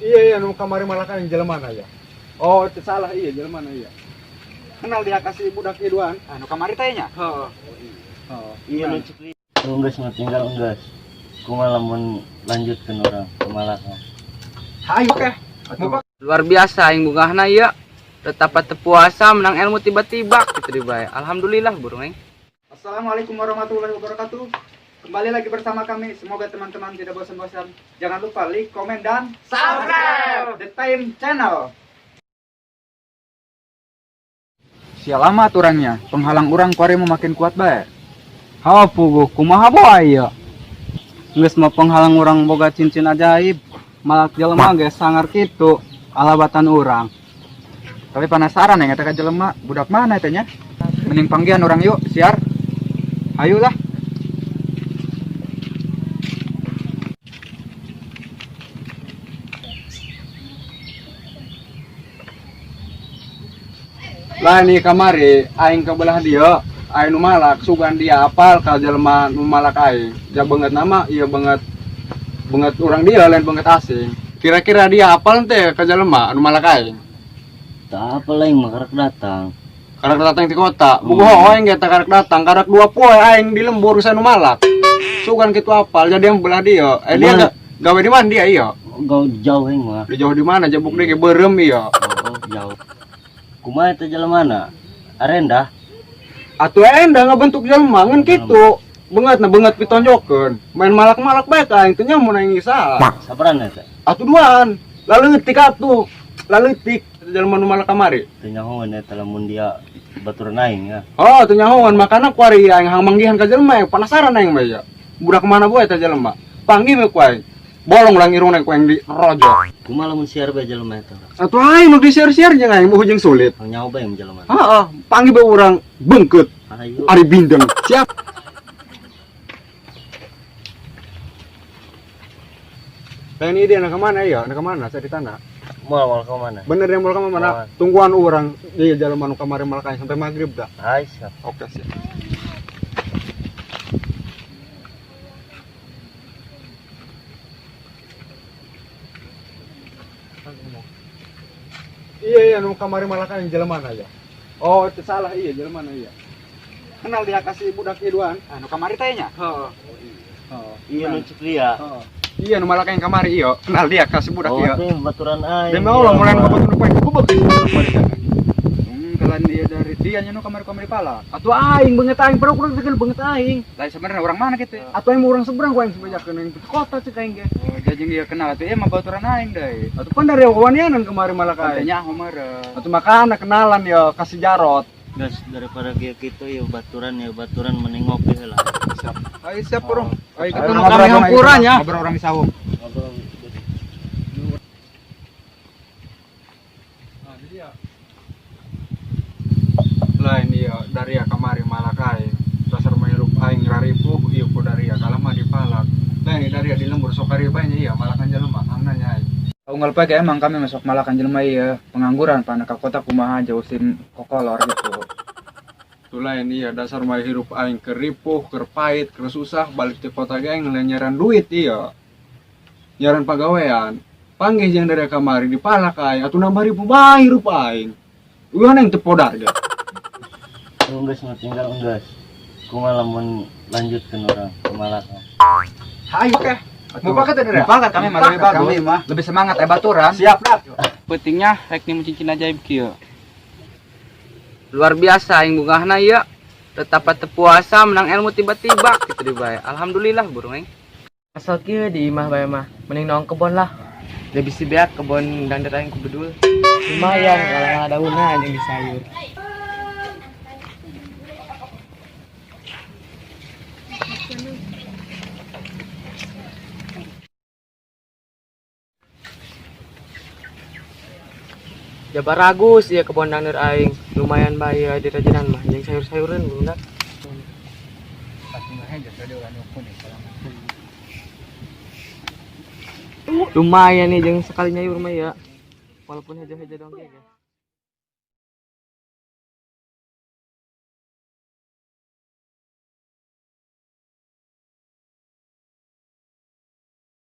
Iya iya nu kamari malakan jelema na ya. Oh, itu salah iya jelema na iya. Kenal dia kasih budak iduan. Anu kamari teh nya. Heeh. Heeh. Iya nu cek enggeus mah tinggal enggeus. Kumaha lamun lanjutkeun urang kumaha? Hayu oke. Luar biasa aing bungahna ieu. Tetap teu puasa menang ilmu tiba-tiba kitu di bae. Alhamdulillah burung aing. Assalamualaikum warahmatullahi wabarakatuh. Kembali lagi bersama kami. Semoga teman-teman tidak bosan-bosan. Jangan lupa like, komen, dan subscribe The Time Channel. Sial amat orangnya. Penghalang orang kuari mau makin kuat bae. Hawa puguh kumaha boy ieu. Geus mah penghalang urang boga cincin ajaib. Malak jelema ge sangar kitu alabatan urang. Tapi penasaran ya ngeta ka jelema budak mana teh nya? Mending panggihan orang yuk, siar. Ayo lah. Lah ini kamari aing ke belah dia, aing nu malak sugan dia apal ka jelema nu malak aing. Ja banget nama iya banget banget urang dia lain banget asing. Kira-kira dia apal teh ka jelema nu malak aing. Tak apa lain mah karek datang. Karak datang di kota. Buku aing ge karak datang, karak dua poe aing di lembur usaha nu malak. Sugan kitu apal jadi yang belah dia. Eh dia Mana? gawe di mana dia iya? Gau jauh aing mah. Di jauh di mana jebuk dia ge beureum iya. Oh, jauh. Kumaha eta jelemana? Arenda? Atuh endah ngabentuk jelema ngan kitu. Bengat na bengat pitonjokeun. Main malak-malak bae ka aing teh nya mun aing salah. Sabaran eta? Atuh duaan. Lalu ngetik atuh. Lalu ngetik jelema nu malak kamari. Teu nyahoan eta lamun dia baturan aing ya. Oh, teu nyahoan makana kuari aing hang manggihan ka jelema aing penasaran aing mah ya. Budak mana bae eta jelema. Panggih we ku aing. Bolong lah ngirung ku aing di rojo. Kumaha lamun siar bae jelema eta? Atuh aing nu disiar-siar jeung aing mah jeung sulit. Hang nyaho bae jelema. Heeh, panggih bae urang bengkeut. Ayo. Ari bindeng. Siap. Nah ini dia nak kemana ya? Nak kemana? Saya ditanda. Moal moal ka mana? Bener yang mau kemana? Moal. Tungguan orang di jalan manu kemarin malah sampai maghrib dah. Hai, siap. Oke siap. Iya iya nu kamari malah kan jalan mana ya? Oh itu salah iya jalan mana iya. Kenal dia kasih budak iduan. Anu kamari teh nya. Heeh. Heeh. Iya nu cek dia. Heeh. Iya nu malah yang kamari iya. Kenal dia kasih budak Oh, iya. teh baturan aing. Demi Allah mulai bapak tuh poe gubek. Kalau dia dari dia nya nu kamari-kamari pala. Atuh aing banget aing perlu kurang tekan banget aing. Lain sebenarnya orang mana gitu? Atuh aing mau orang seberang ku aing sebejakeun aing ke kota cek aing ge. Oh, jajing dia kenal atuh ieu mah baturan aing deui. Atuh pan dari wanianan kemarin malah ka aing. Katanya meureun. Atuh makana kenalan ya kasih jarot. Geus daripada kieu kitu ya baturan mending ngopi heula. Siap. Ayo siap bro. Ayo Ayo, ketemu ngobrol kami sama hampuran ya. Ngobrol orang di sawung. Ngobrol. Nah, jadi ya. Lain iya dari ya kamari malah aing. Dasar menghirup aing raripuh iya ku dari ya kalah mah dipalak. Lain dari ya di lembur sokari bae nya iya malakan jelema hang nanya aing. Unggal pagi emang kami masuk malakan jelema iya pengangguran pana ka kota kumaha jauhin kokolor gitu. Tuh lain iya dasar mah hirup aing keripuh, kerpait, kersusah balik ke kota ge aing nyaran duit iya. Nyaran pagawean. Panggih jeung dari kamari dipalak aing atuh nambah ribu bae hirup aing. Uang yang teu podar ge. Enggeus mah tinggal enggeus. Kumaha lamun lanjutkeun urang kumaha? Hayu oke. Mufakat ada ya? Mufakat kami mah lebih Mufakat bagus. kami mah. Lebih semangat baturan. Siap dah. Pentingnya rek nemu cincin ajaib kieu. Luar biasa aing bungahna ieu. Tetap teu puasa menang ilmu tiba-tiba kitu di bae. Alhamdulillah burung aing. Asal kieu di imah bae mah, mending nong kebon lah. Da bisi beak kebon dangdut aing ku bedul. Lumayan kalau daunna jeung di sayur. Jabar ragus ieu kebon dangdut aing. Lumayan bae ieu dirajinan mah jeung sayur-sayureun bunda. Lumayan nih jeung sekali nyayur mah ya. Walaupun hejo-hejo dong ge.